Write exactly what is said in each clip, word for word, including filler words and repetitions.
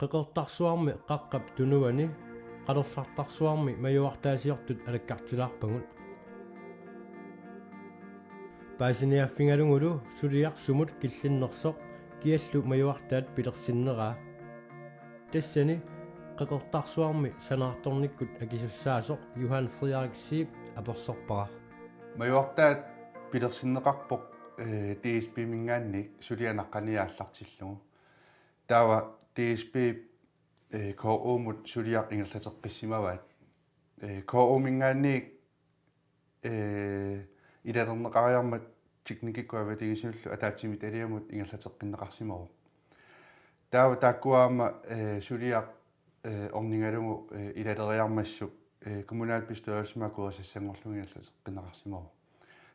Qeqertarsuarmi qaqqap tunuani, qalersaartarsuarmi majuartaasiortut alakkartilaarpagut. Paasiniaaffigalugulu suliaq sumut killinnersoq kiallu majuartaat pilersinneraa. Tassani Qeqertarsuarmi sanaartornikkut akisussaasoq Johan Frederik Zeeb apersorpara. Majuartaat pilersinneqarpoq, eh, D S B-minngaanniit suliaq naqqaniit aallartillugu. Taava D S B, eh, K O-mut suliaq ingerlateqqissimavaat. Eh, K O-minngaanniit, eh, ilalerneqariarmat teknikkikkut avatangiisinullu ataatsimiititaliamut ingerlateqqinneqarsimavoq. Taava taakkua aamma, eh, suliaq, eh, ornigalugu, eh, ilaleriarmassuk, eh, kommunalbestyrelsimi akuerisassanngorlugit ingerlateqqinneqarsimavoq.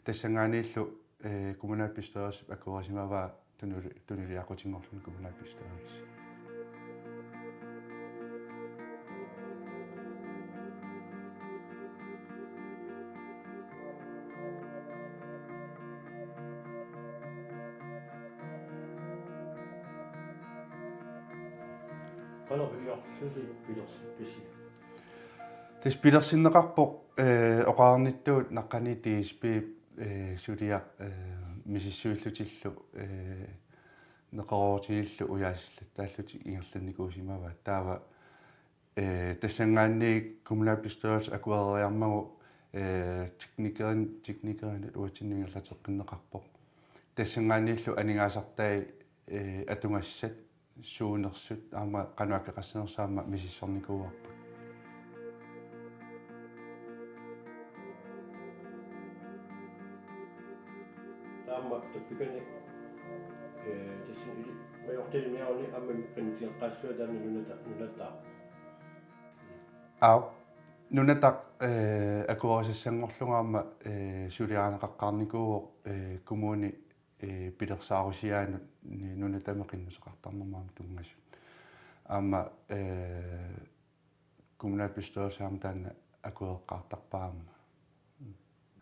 Tassanngaanniillu, eh, kommunalbestyrelsip akuerisimavaa tunuli-, tunuliaqutinngorluni kommunalbestyrelse. Qanoq iliorlusi pilersippisi? Tassa pilersinneqarpoq, eh, oqarnittut naqqaniit D S B, eh, suliaq, eh, misissuillutillu, eh, neqeroorutigalugillu ujaasillattaallutik ingerlannikuusimavaat. Taava, eh, tassanngaanniit kommunalbestyrelse akuereriarmagu, eh, teknikerin-, teknikerinut uatsinnut ingerlateqqinneqarpoq. Tassanngaanniillu aningaasartai, eh, atugassat suunersut aamma qanoq akeqassanersut aamma misissornikuuarput. Taama tappikani, eh, tassani ili-, majuartaliniaruni aamma qinutigeqqaassuat taanna nunata-, nunataaq. Aap. Nunataq, eh, akuerisassanngorlugu aamma, eh, suliarineqaqqaarnikuuvoq, eh, kommuni eh, pilersaarusiaanut ni-, nunatami qinnuteqartarnermut aamma tunngasut. Aamma, eh, kommunalbestyrelse aamma taanna akueqqaartarpaa aamma.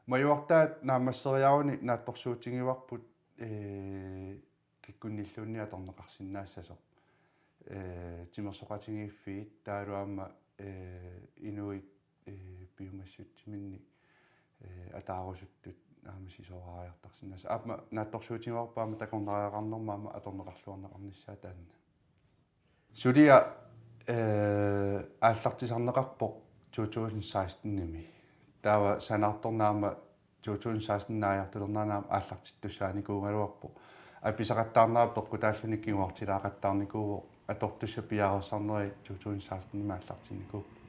Majuartaat naammasseriaruni naatsorsuutigivarput, eh, kikkunnilluunniit atorneqarsinnaassasoq. Eh, timersoqatigiiffiit taavalu aamma, eh, inuit eh, piumassutsiminnik, eh, ataarusuttut aamma sisoraariartarsinnaasut. Aamma naatsorsuutigivarput aamma takornariaqarnermut aamma atorneqarluarneqarnissaa taanna. Suliaq, eh, aallartisarneqarpoq to tusind seksten-imi. Taava sanaartorneq aamma to tusind seksten naajartulernerani aamma aallartittussaanikuugaluarpoq. Apisaqattaarnera peqqutaalluni kinguartilaaqattaarnikuuvoq, atortussat piareersarneri to tusind seksten-imi aallartinnikuupput.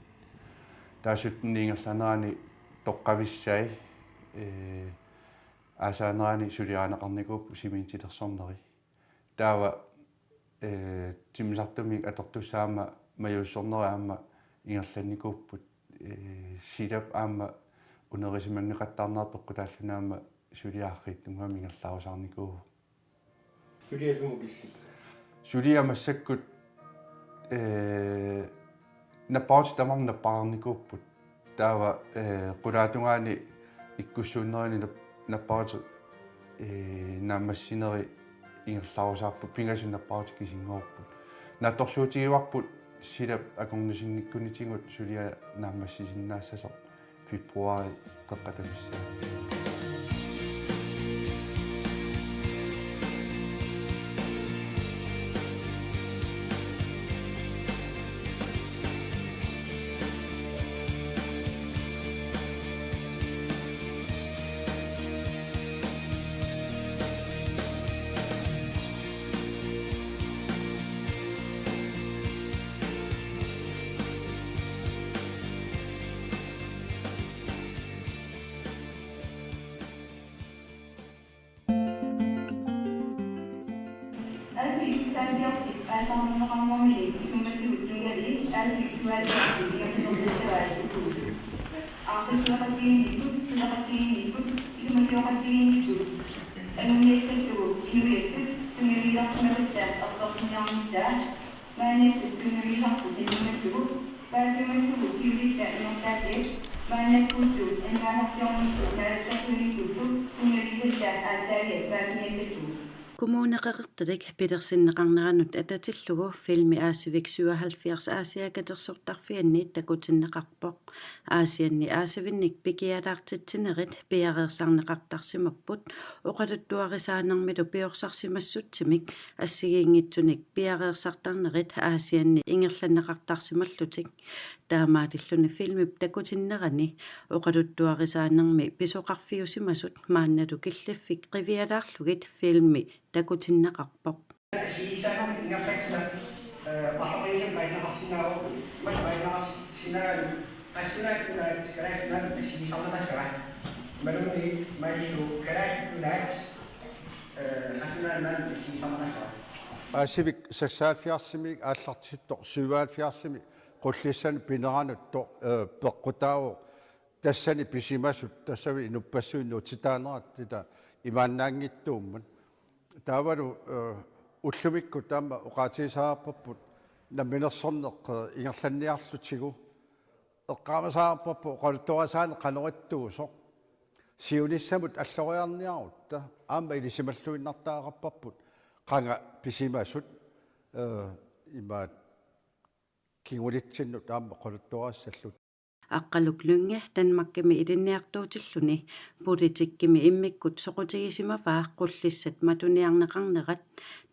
Taava sytten ingerlanerani toqqavissai, eh, aasaanerani suliarineqarnikuupput cementitilersorneri. Taava, eh, timmisartumik atortussat aamma majuussornerit aamma ingerlannikuupput, eh, silap aamma unerisimanngikkattaarnera peqqutaalluni aamma suliaq arriitsunnguamik ingerlaarusaarnikuuvoq. Suliaq sumut killippit? Suliaq massakkut, eh, nappaarutit tamarmik nappareernikuupput. Taava, eh, qulaatungaani ikkussuunnerini nap-, nappaarutit, eh, naammassineri ingerlaarusaarput, pingasut nappaarutit kisinngorput. Naatsorsuutigivarput silap akornusinngikkunitigut suliaq naammassisinnaassasoq februaari qeqqata missaani. Aasiit taanniartik aasaanerneqarnermini isummatut tunngaviit aasiit taanniartik ingerlateqartissavaat uku: aaqqissueqatigiinnikkut, suleqatigiinnikkut, isumasioqatigiinnikkut anguniakkallugu inuiattut tunngavigisarsimagatta ersersinniarnissaa, maannakkut tunngavigisartut annimallugu, paasiumallugu siulitta ingerlaatiat maannakkuuttut aningaasarsiornikkut naalakkersuinikkut tunngavigisatta aatsaagiat paasiniakkallugu. Kommune Qeqertalik pilersinneqarneranut atatillugu filmi Aasivik syvoghalvfjerds Aasiaat katersortarfianni takutinneqarpoq. Aasianni aasivinnik pikialaartitsinerit piareersarneqartarsimapput, oqaluttuarisaanermilu piorsarsimassutsimik assigiinngitsunik piareersartarnerit Aasianni ingerlanneqartarsimallutik. Taamaalilluni filmip takutinnerani oqaluttuarisaanermi pisoqarfiusimasut maannalu killiffik qivialaarlugit filmi takutinneqarpoq. Assigiinngisaanermik ingerlatsima, eh, marloqiusamik paasineqarsinnaavoq, imatut paasineqarsinnaagaanni, Qallunaat Nunaat Kalaallit Nunaannut assigiissaarneqassava. Imaluunniit malilu Kalaallit Nunaat, eh, Qallunaat Nunaannut assigiissaarneqassava. Aasivik seksoghalvfjerdsimiit aallartittoq syvoghalvfjerdsimi Qullissani pineranuttoq, eh, peqqutaavoq tassani pisimasut, tassami inuppassuit nuutsitaanerat, ila imaannaanngitsuummat. Taavalu, eh, ullumikkut taama oqaatigisariaqarparput namminersorneq, eh, ingerlanniarlutigu. Eqqaamasariaqarparput oqaluttuarisaaneq qanoq ittuusoq. Siunissamut alloriarniarutta aamma ilisimalluinnartariaqarparput qanga pisimasut, eh, imaat kingulitsinnut aamma oqaluttuarissallutik. Aqqaluk Lynge Danmarkimi ilinniartuutilluni politikkimi immikkut soqutigisimavaa Qullissat matuniarneqarnerat.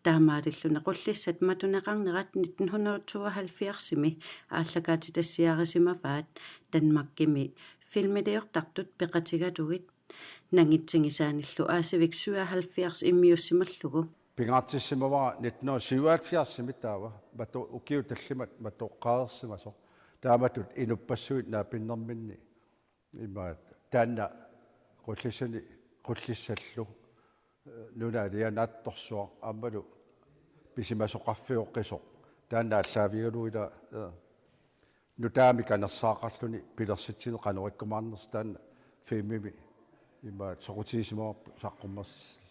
Taamaalilluni Qullissat matuniarneqarnerat nitten hundrede tooghalvfjerdsimi aallakaatitassiarisimavaat Danmarkimi filmiliortartut peqatigalugit. Nangitsigisaanillu Aasivik syvoghalvfjerds immiussimallugu. Pingaartissimavara nitten hundrede syvoghalvfjerdsimi taava, matu-, ukiut tallimat matoqqareersimasoq. Taamatut inuppassuit naapinnerminni imaat taanna Qullissani, Qullissallu, eh, Nunaat Alianaatsorsuaq aammalu pisimasoqarfiusoq taanna aallaavigalugu ila, eh, nutaamik anersaaqarluni pilersitsineq qanoq ikkumaarnersoq taanna filmimi imaat soqutigisimavarput saqqummersissallugu.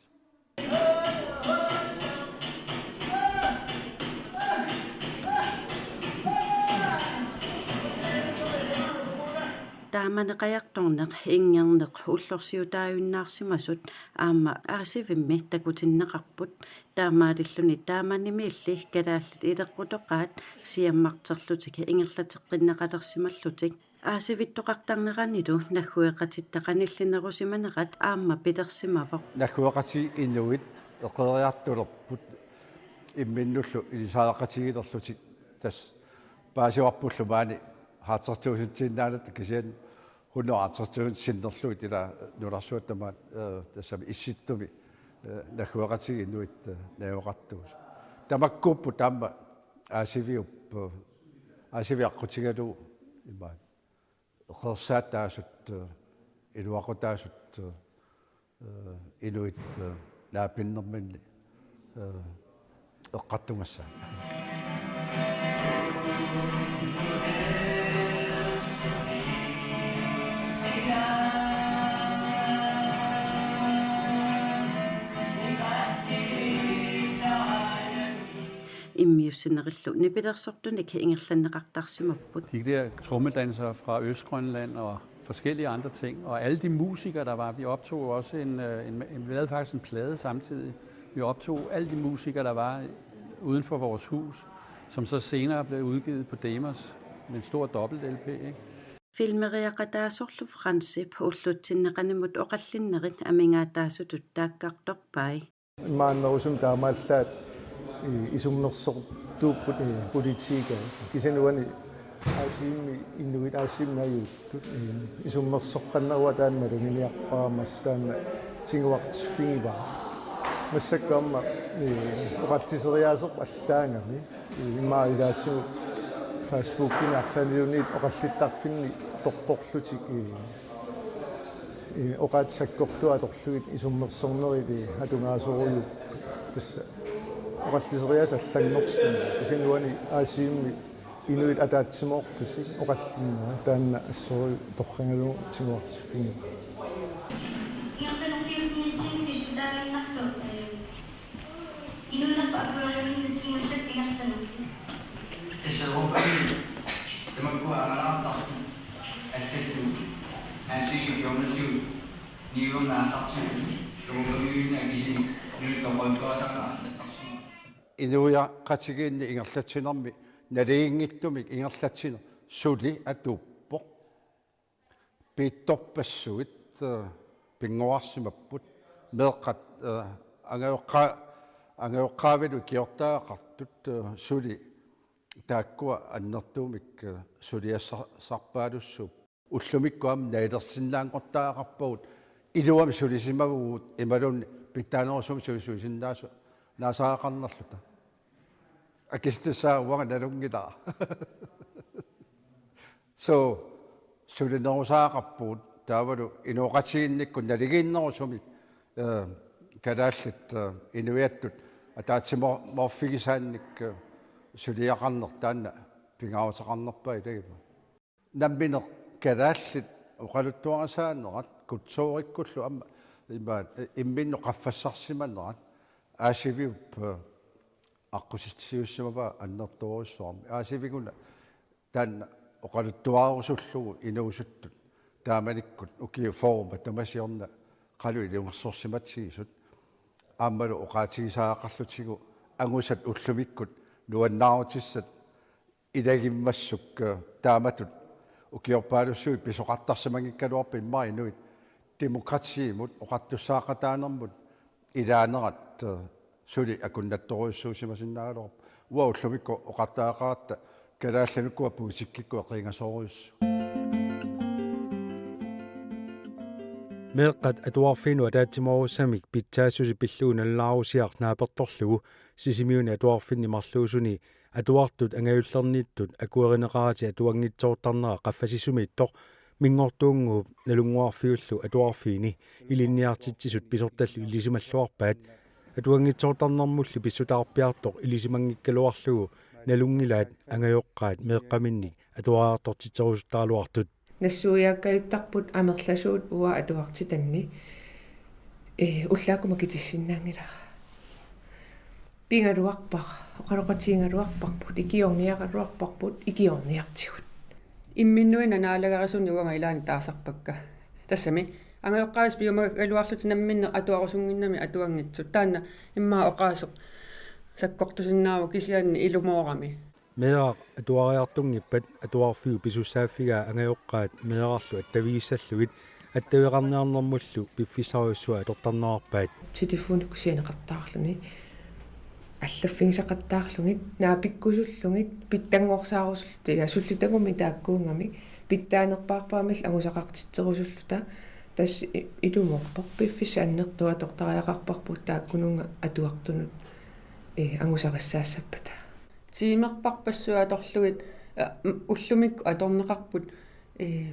Taamani qajartorneq, inngerneq ullorsiutaajunnaarsimasut aamma Aasivimmi takutinneqarput. Taamaalilluni taamanimiilli kalaallit ileqqutoqaat siammarterlutik ingerlateqqinneqalersimallutik. Aasivittoqartarneranilu naggueqatitta qanillinerusimanerat aamma pilersimavoq. Naggueqatigiit inuit eqeeriartulerput imminnullu ilisariaqatigiilerlutik, tassa paasivarpullu maani halvtreds tusindiinnaanatik, kisianni hundrede halvtreds tusind sinnerlugit ila nunarsuatta tamaat, eh, tassami Issittumi, eh, naggueqatigiit inuit, eh, najugaqartuusut. Tamakkuupput aamma Aasiviup, eh, Aasivik aqqutigalugu imaat eqeersaataasut, eh, iluaqutaasut, eh, inuit, eh, naapinnerminni, eh, eqqartugassaanik. Immiussinerillu nipilersortunik ingerlanneqartarsimapput. De der trommedansere fra Østgrønland og forskellige andre ting, og alle de musikere, der var. Vi optog jo også en, øh, en, en, vi lavede faktisk en plade samtidig. Vi optog alle de musikere, der var uden for vores hus, som så senere blev udgivet på Demos med en stor dobbelt-L P, ikke? Filmeriaqataasorlu Fransip ullutsinneqanimut oqallinnerit amigaataasutut taakkartorpai. Imaannerusumik taamaallaat, eh, isummersortuupput, eh, politikerit. Kisianni uani Aasivimmi inuit, Aasivimmi najuuttut, eh, isummersorneruara taanna maluginiarpara, massakkut taanna tiguartiffigivara. Massakkut aamma, eh, oqalliseriaaserput allaagami, eh, immaqa ilaatigut Facebookimi arlalinni oqallittarfinni toqqorlutik, eh, eh, oqaatsit sakkortuut atorlugit isummersornerit, eh, atugaasorujuk. Tassa oqalliseriaaseq allanngorsimasoq. Kisianni uani Aasivimmi inuit ataatsimoorlutik oqallinnerat taanna assorujuk torragalugu tiguartiffigivara. Ingerlanersiutinnitsinnut pisutaaginnartoq, eh, inuunerput akuerinnginnatut tiguassat ingerlanerput. Tassa Europami tamakkua angalaartartut allallu Aasiviup kingornatigut niuerneq aallartipput, Europamiunnaat kisianni Inuiaqatigiinni ingerlatsinermi naligiinngitsumik ingerlatsineq suli atuuppoq. Piittorpassuit, eh, pinnguarsimapput. Meeqqat, eh, angajoqqa-, angajoqqaavilu ikiortariaqartut, eh, suli taakkua annertuumik, eh, suliassar-, sarpaalussuupput. Ullumikkut aamma nalilersinnaanngortariaqarpagut, iluamik sulisimavugut imaluunniit pitsaanerusumik suli-, sulisinnaasut naasariaqarnerluta. Akissutissaa uanga nalunngilara. So, sulinerusariaqarpugut taavalu inooqatigiinnikkut naligiinnerusumik, eh, kalaallit, eh, inuiattut ataatsimoor-, moorfigisaannik, eh, suliaqarneq taanna pingaaruteqarnerpaat ilagimmat. Nammineq kalaallit oqaluttuarisaanerat kulturikkullu aamma imaat, eh, imminnut qaffassarsimanerat Aasiviup, eh, aqqutissiuussimavaa annertoorujussuarmik. Aasiviguna taanna oqaluttuarerusullugu inuusuttut taamanikkut ukiut fyrre matuma siorna qanoq ilungersorsimatigisut aammalu oqaatigisariaqarlutigu angusat ullumikkut nuannaarutissat ilagimmassuk, eh, taamatut ukiorpaalussuit pisoqartarsimanngikkaluarput immaqa inuit demokratiimut oqartussaaqataanermut ilaanerat, eh, suli akunnattorujussuusimasinnaagaluarpoq. Uanga ullumikkut oqartariaqaratta kalaallit ukua politikkikkut eqiingasoorujussuupput. Meeqqat atuarfiinut ataatsimoorussamik pitsaassuseq pillugu nalunaarusiaq naapertorlugu Sisimiuni atuarfinni marluusuni atuartut angajullerniittut akuerineqaratik atuanngitsoortarnera qaffasissumiittoq Minngortuunnguup Nalunnguarfiullu atuarfiini ilinniartitsisut pisortallu ilisimalluarpaat. Atuanngitsoortarnermulli pissutaarpiartoq ilisimanngikkaluarlugu nalunngilaat angajoqqaat meeqqaminnik atuariartortitserusuttaraluartut. Nassuiaakkajuttarput amerlasuut uanga atuartitanni, eh, ullaakkut makitissinnaanngilara. Pigaluarpara, oqaloqatigigaluarparput, ikiorniaraluarparput, ikiorniartigut. Imminnuinnaq naalagarisunni uanga ilaanni taasarpakka. Tassami, angajoqqaavisa piumagaluarlutik namminneq atuarusunnginnami atuanngitsut. Taanna immaqa oqaaseq sakkortusinnaavoq kisianni ilumoorami. Meeraq atuariartunngippat atuarfiup pisussaaffigaa angajoqqaat meerarlu attavigissallugit attaveqarniarnermullu piffissarujussuaq atortarnerarpaat. Telefoni kusianeqartarluni, allaffigisaqartarlugit, naapikkusullugit, pitsanngorsarusulluta, ja, sullitagumi taakkuugamik, pitsaanerpaarpaamillu angusaqartitserusulluta, tassa i-, ilumoorpoq, piffissaq annertooq atortariaqarparput taakkununnga atuartunut, eh, angusarissaassappata. Tiimerparpassuit atorlugit, eh, m-, ullumikkut atorneqarput, eh,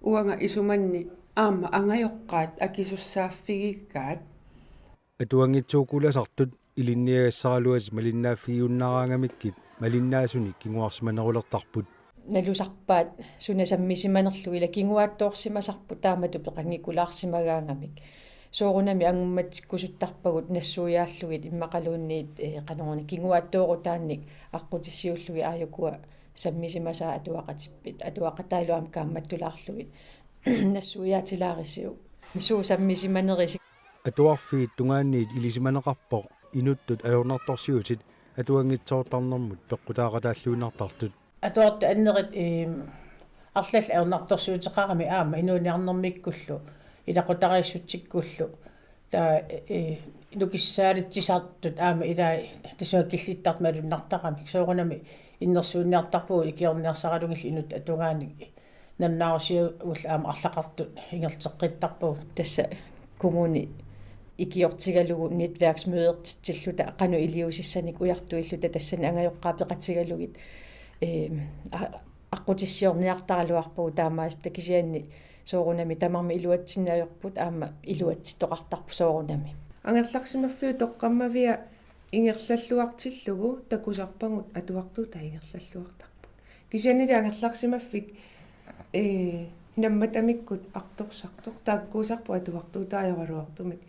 uanga isumanni aamma angajoqqaat akisussaaffigigaat. Atuanngitsuukkulasartut ilinniagassaraluatik malinnaaffigiunnaaraangamikkit malinnaasunik kinguarsimanerulertarput. Nalusarpaat suna sammisimanerlugu ila kinguaattoorsimasarput taamatut peqanngikulaarsimagaangamik. Soorunami angummatsikkusuttarpagut nassuiaallugit immaqaluunniit, eh, qanoruna kinguaattoorutaannik aqqutissiuullugit aajukua sammisimasaat atuaqatippit, atuaqataalu aamma kaammattulaarlugit nassuiaatilaarisiuk. Suut sammisimanerisi. Atuarfiit tungaanniit ilisimaneqarpoq inuttut ajornartorsiutit atuanngitsoortarnermut peqqutaaqataalluinnartartut. Atuartut annerit, iim, arlallit ajornartorsiuteqarami aamma inuuniarnermikkullu, ilaqutariissutsikkullu. Taava, eh, nukissaaleqaatitsisartut aamma ilai tassa killittartut malunnartaramik. Soorunami innersuunniartarpugut ikiorniarsaralugillu inuttut atugaannik nalunaarusiulluta aamma arlaqartut ingerlateqqittarpagut. Tassa kommuni ikiortigalugu netværksmødertitsilluta qanoq iliuusissanik ujartuilluta tassani angajoqqaat peqatigalugit, eh, a-, aqqutissiorniartaraluarpagut taamaasilluta kisianni soorunami tamarmik iluatsinneq ajorput aamma iluatsittoqartarpoq soorunami. Angerlarsimaffiup toqqammavia ingerlalluartillugu takusarpagut atuartuutai ingerlalluartarput. Kisiannili angerlarsimaffik, eh, nammatamikkut artorsartoq taakkuusarput atuartuutai ajoraluartumik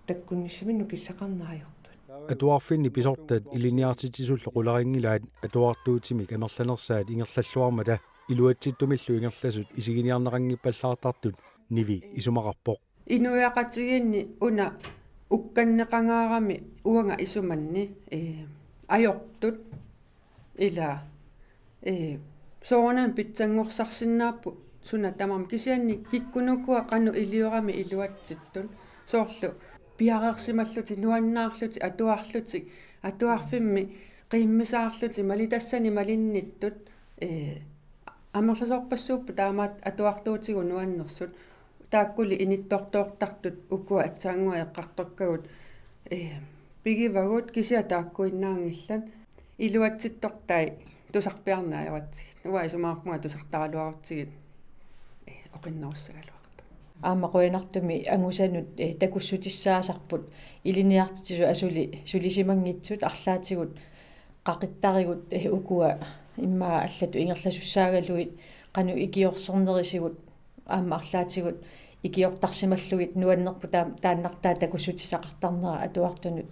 takkunnissaminnut kissaqarneq ajortut. Atuarfinni pisortat ilinniartitsisullu qularinngilaat atuartuutimik amerlanersaat ingerlalluarmata iluatsittumillu ingerlasut isiginiarneqanngippallaartartut Nivi isumaqarpoq. Inuiaqatigiinni una ukkanneqangaarami uanga isumanni, ee, ajortut ila, ee, soorunami pitsanngorsarsinnaapput suna tamarmi, kisianni kikkunnukua qanoq iliorami iluatsittut, soorlu piareersimallutik, nuannaarlutik, atuarlutik, atuarfimmi qiimmisaarlutik, malitassanik malinnittut, ee, amerlasoorpassuupput taamaat atuartuutigut nuannersut. Taakkuli inittortoortartut ukua aatsaannguaq eqqartortagut, ee, pigivagut, kisianni taakkuinnaanngillat. Iluatsittortai tusarpiarneq ajoratsigit. Uanga isumaqarpunga tusartaraluarutsigit, ee, oqinnerussagaluartoq. Aamma qujanartumik angusanut, ee, takussutissaasarput ilinniartitsisut asuli sulisimanngitsut, arlaatigut qaqittarigut, ee, ukua immaqa allatut ingerlasussaagaluit qanoq ikiorsernerisigut aamma arlaatigut ikiortarsimallugit nuannerpoq, taam-, taannartaa takussutissaqartarnera atuartunut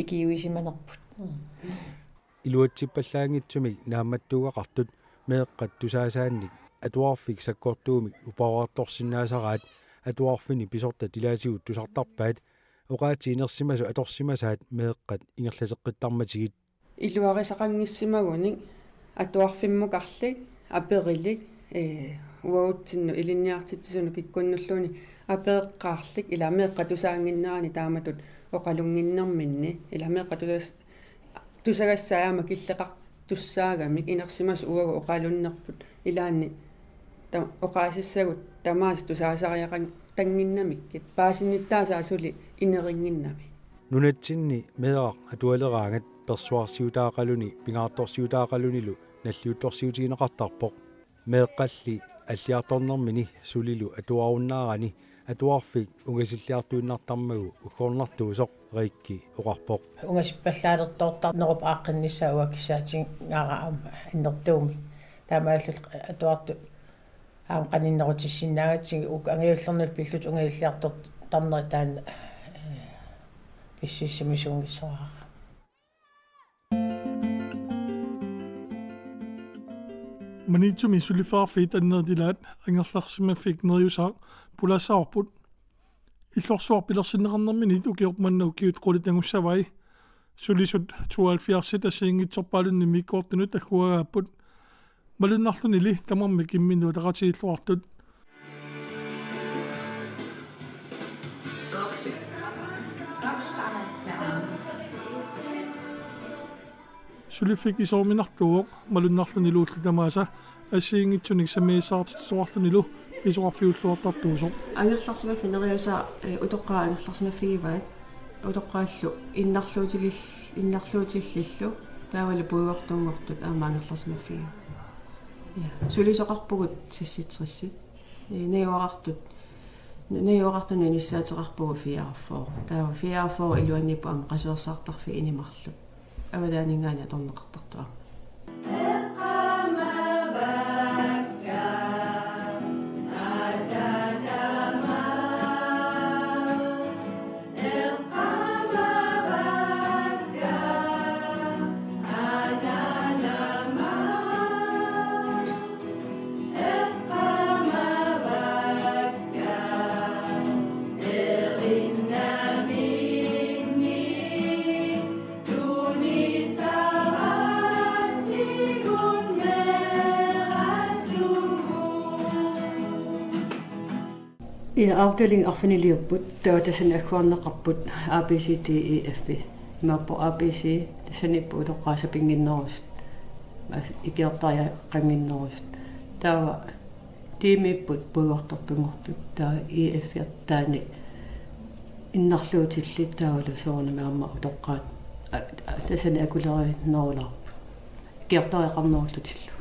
ikiuisimanerput. Iluatsippallaanngitsumik naammattuugaqartut meeqqat tusaasaannik atuarfik sakkortuumik uparuartorsinnaasaraat atuarfini pisortat ilaatigut tusartarpaat, oqaatsit inersimasut atorsimasaat meeqqat ingerlateqqittarmatigit. Iluarisaqanngissimagunik atuarfimmukarlik, aperilik, ee, uagutsinnut ilinniartitsisunut kikkunnulluunniit apereqqaarlik, ila meeqqat tusaannginneranni taamatut oqalunnginnerminni, ila meeqqat tusas-, tusagassaat aamma killeqartussaagamik, inersimasut uagut oqalunnerput, ilaanni ta-, oqaasissagut tamaasa tusaasariaqan-, tannginnamikkit, paasinnittaasaat suli inerinnginnami. Nunatsinni meeraq atualeraangat persuarsiutaaqaluni pingaartorsiutaaqalunilu nalliuttorsiutigineqartarpoq. Meeqqalli alliartornermini sulilu atuarunnaarani atuarfik ungasilliartuinnartarmagu uggornartuusoq Riikki oqarpoq. Ungasippallaalertoortarnerup aaqqinnissaa uanga kissaatigaara aamma annertuumik. Taamaalilluta atuartut aamma qaninnerutissinnaagatsigu uku angajullernilu pillutik ungasilliartortarnerit taanna, ee, pissusissamisuunngissoraara. Maniitsumi suliffeqarfiit annerit ilaat angerlarsimaffik Neriusaaq pulaassavarput. Illorsuaq pilersinneqarnerminit ukioq qulit angussavai. Sulisut tooghalvfjerdsit assigiinngitsorpaalunni immikkoortunut agguagaapput. Malunnarlunili tamarmik imminnut ataqatigiilluartut. Suliffik isoruminartuuvoq, malunnarlunilu ullut tamaasa assigiinngitsunik sammisassartitsisoqarlunilu pisoqarfiulluartartuusoq. Angerlarsimaffik Neriusaaq, ee, utoqqaat angerlarsimaffigivaat. Utoqqaallu innarluutilil-, innarluutillillu taavalu puigortunngortut aamma angerlarsimaffigivaat. Ja, sulisoqarpugut seksogtressit. Ee, najugaqartut, najugaqartunut inissaateqarpugut fireogfyrre. Taava fireogfyrre iluaniippoq aamma qasuersaartarfik Ini Marluk. Avataaninngaanniit atorneqartartoq aamma. Ja, afdeling arfiniliupput, taava tassani agguarneqarput A B C D E F. Imaappoq A B C tassaniippoq utoqqaat sapinnginnerusut, ikiortariaqannginnerusut. Taava D-miipput puigortortunngortut, taava E F-ertaani innarluutillit taavalu soorunami aamma utoqqaat, a, a, tassani akuleriinnerulaarput. Ikiortariaqarnerullutillu.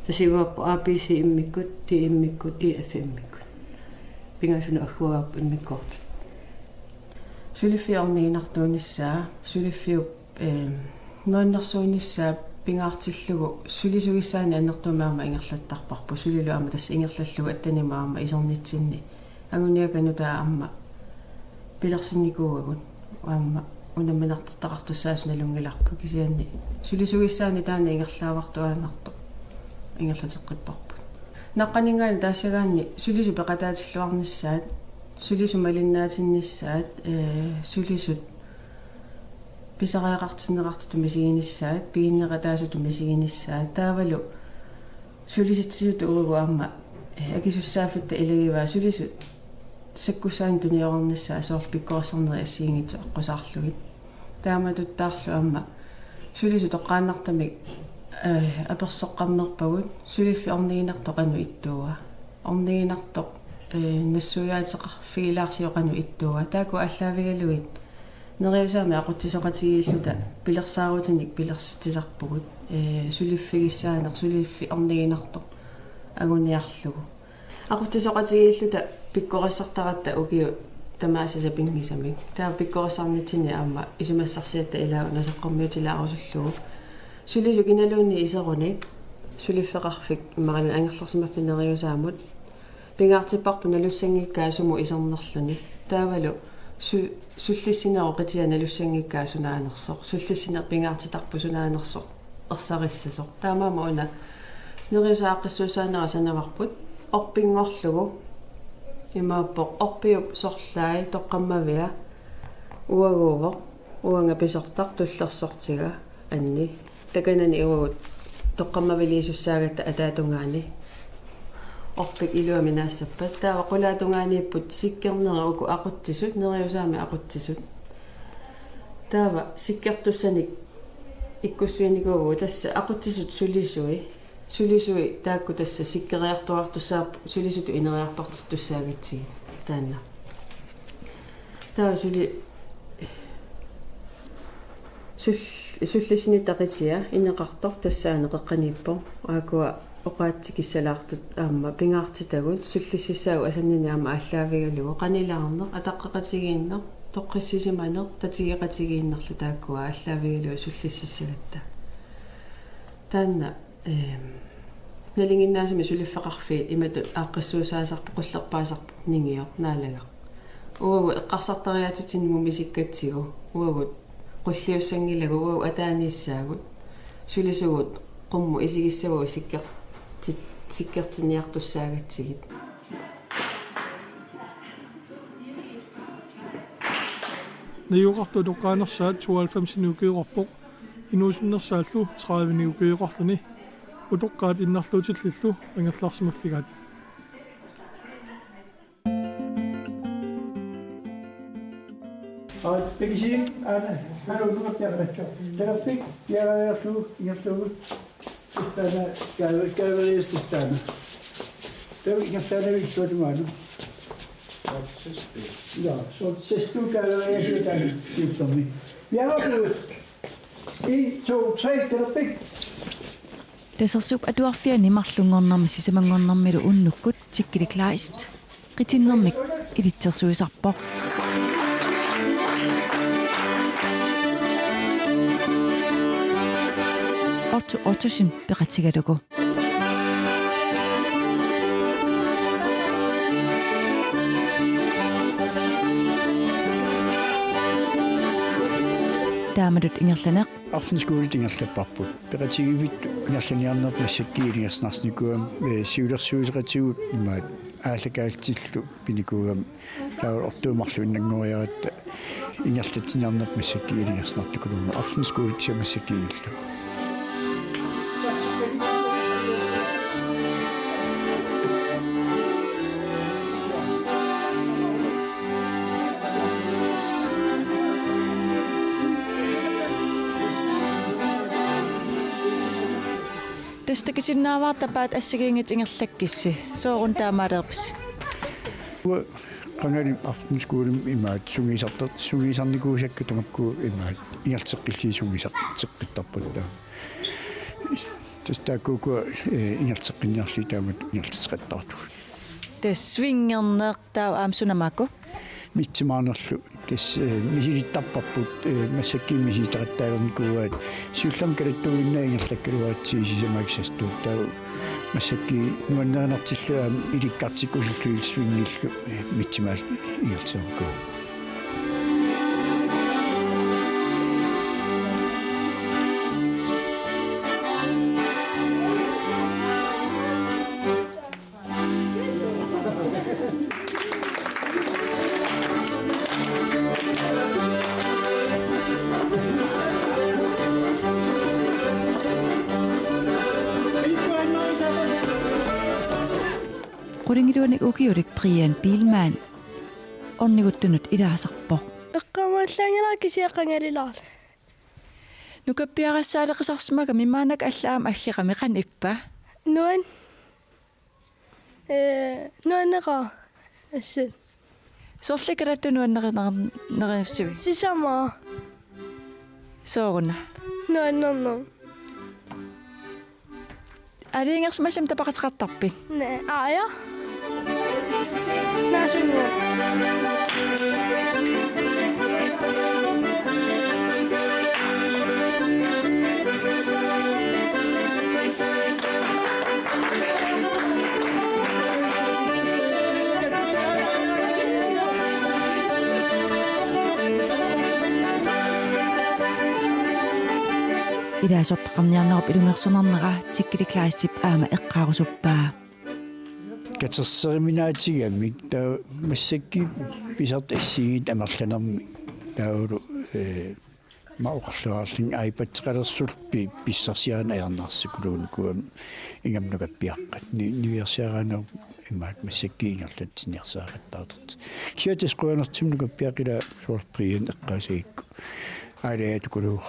Tassa imaappoq A B C immikkut, D immikkut, E F immikkut. Pingasunut agguagaapput immikkoortut. Suliffiup orniginartuunissaa, suliffiup, eem, nuannersuunissaa pingaartillugu sulisugissaannik annertuumik aamma ingerlattarparput. Sulilu aamma tassa ingerlallugu attanimut aamma isernitsinni anguniakkat nutaat aamma pilersinnikuuagut. Aamma unamminartortaqartussaasut nalunngilarput, kisianni sulisugissaannik taanna ingerlaavartuaannartoq ingerlateqqipparput. Naqqaninngaanniit taassagaanni sulisut peqataatilluarnissaat Sulisut malinnaatinnissaat, ee, sulisut pisariaqartinneqartutut misiginissaat, piginneqataasutut misiginissaat, taavalu sulisitsisutut uagut aamma, ee, akisussaaffitta ilagivaat sulisut sakkussaannik tuniorarnissaat soorlu pikkorissarnerit assigiinngitsut aqqusaarlugit. Taamatuttaarlu aamma sulisut toqqaannartumik, ee, apersoqqammerpagut, suliffik orniginartoq qanoq ittuua. Orniginartoq, ee, nassuiaateqarfigilaarsioq qanoq ittuua. Taakku aallaavigalugit Neriusaami aqutsisoqatigiilluta pilersaarutinik pilersitsisarpugut, ee, suliffigissaaneq, suliffik orniginartoq anguniarlugu. Aqutsisoqatigiilluta pikkorissartaratta ukiut tamaasa sapinngisamik. Taava pikkorissarnitsinni aamma isumassarsiatta ilaagut saqqummiutilaarusullugu. Sulisut kinaluunniit iseruni, suliffeqarfik imaluunniit angerlarsimaffik Neriusaamut, pingaartipparput nalussanngikkaat sumut isernerluni. Taavalu su-, sullissinerup qitia nalussanngikkaa sunaanersoq. Sullissineq pingaartitarpoq sunaanersoq ersarissasoq. Taamaammat una Neriusaap aaqqissuussaanera sanavarput orpinngorlugu. Imaappoq orpiup sorlai toqqammavia uaguuvoq, uanga pisortaq tullersortiga anni. Takanani uagut toqqammaviliisussaagatta ataatungaani. Orpik iluamik naassappat. Taava qulaatungaaniipput sikkernerit uku aqutsisut, Neriusaami aqutsisut. Taava sikkertussanik ikkussuinikuuvugut, tassa aqutsisut sulisui. Sulisui taakku tassa sikkeriartuaartussaapput, sulisutut ineriartortittussaagatsigit taanna. Taava suli-, sul-, sullissinitta qitia ineqartoq tassaana qeqqaniippoq, aakkua oqaatsit kissalaartut aamma pingaartitagut, sullississaagut asannini aamma aallaavigalugu, qanilaarneq, ataqqeqatigiinneq, toqqissisimaneq, tatigeqatigiinnerlu taakkua aallaavigalugu sullississagatta. Taanna, eem, nalinginnaasumik suliffeqarfiit imatut aaqqissuussaasarput, qullerpaasarpoq ningioq, naalagaq. Uagut eqqarsartariaatsitsinni mumisikkatsigu, uagut qulliussanngilagut, uagut ataaniissaagut, sulisugut qummut isigissavagut sikkertit-, sikkertinniartussaagatsigit. Najugaqartut utoqqaanersaat tooghalvfemsinik ukioqarpoq, inuusunnersaallu tredivenik ukioqarluni. Utoqqaat innarluutillillu angerlarsimaffigaat. Aa, Peggy, aana, aana, unuartiarnattu. Talerpik, piareerlugu, ingerlugu. Tustaana, kaava-, kaavalias tustaana. Taava ingerlaannavik tuatumaanu. Ja, så ses du kaavalias taanna. Siuttumi. Ja, du. En, to, tre, talerpik. Tasersuup Atuarfiani marlunngornermi sisamanngornermilu unnukkut Tikkili Kleist qitinnermik ilitsersuisarpoq. Otto Ottosen peqatigalugu. Taamatut ingerlaneq. Aftenskolet ingerlapparput. Peqatigiivittut ingerlaniarneq massakkut ilungersunarsinikuugami, ee, siulersuisoqatigut imaat aallakaatillu pinikuugami. Taava ortuumarluinnanngoriaratta ingerlatsiniarneq massakkut ilungersunartikuluunga. Aftenskolet massakkut illu. Tassa takusinnaavara tapaat assigiinngitsut ingerlakkissi. Sooruna taamaalereerpisi? Uanga qangali aftenskolemut imaat sungiusartar-, sungiusarnikuusakka tamakku imaat ingerlateqqillugit sungiusarteqqittarput taava. Tassa taakku ukua, ee, ingerlateqqinniarlugit taamatut ingerlateqattaartugut. Tassa swingerneq taava aamma suna maakku? Mitsimaarnerlu tassa, ee, misilittarparput, ee, massakkut misilittaqattaalernikuuaat, siullermik kalattuuinnaat ingerlakkaluaratsigu sisamat sassartuut, taava massakkut nuannarinertillu aamma ilikkartikkusullugit swingillu, ee, mitsimaallu ingerlatereernikuuaat. Qulingiluanik ukiulik Brian Biilmann orniguttunut ilaasarpoq. Eqqaamallaanngilaq kisianni qangalilaalu. Nukappiarassaaleqisarsimagami maannakkut allaat aamma aggeqami, qanoq ippa? Nuan-, ee, nuanneqaaq. Assut. Soorlu kalaallit nuanneqar-, neriussivit? Sisamaa. Sooruna? Nuannerneq. Aalajangersimasumik tapaqateqartarpit? Naa, aaja. Naasunnguaq. Ilaasortaqarniarnerup ilungersunarnera Tikkili Kleistip aamma eqqaarusuppaa. Katerseriminaatsigamik taava massakkut pisartut assigiit amerlanermik taavalu, ee, ma oqarluarlunga iPad-eqalersullu pi-, pissarsiarineq ajornarsiukuluunikuugami ingammik nukappiaqqat. Ni-, niviarsiaraanerup imaak massakkut ingerlatsiniarsaaqattaartartut. Kisianni tassa qujanartumik nukappiaqqat ila soorlu Brian eqqaasagikku. Aalajatukuluuvoq.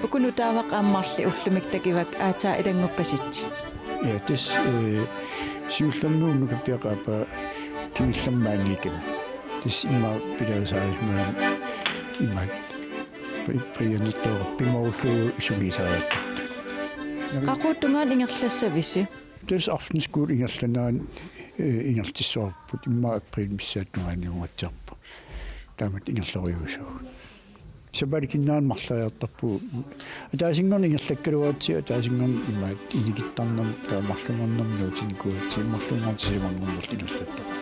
Uku nutaamaqaat marluk ullumi takivakka aatsaat ilannguppasitsit. Ja, tassa, ee, siullermik nukappiaqqat aappaa kingullermik maaniikkami. Tassa immaqa pilerisaarismagami imaak pri-, prioriteereerpoq pimoorlugu sungiusariaqartoq. Qaqugu tungaanut ingerlassavisi? Tassa aftenskole ingerlanerani, ee, ingerlatissavarput, immaqa april missaata tungaanut ilumoortitsiarpoq. Taamatut ingerlariuusugut. Sapaatip akunnerani marloriartarpugut. Ataasinngorneq ingerlakkaluaratsigu, ataasinngorneq imaak inikittarnermik taava marlunngornermik nuutinnikuugatsigu, marlunngorneq sisamanngornerlu ingerlattarpugut.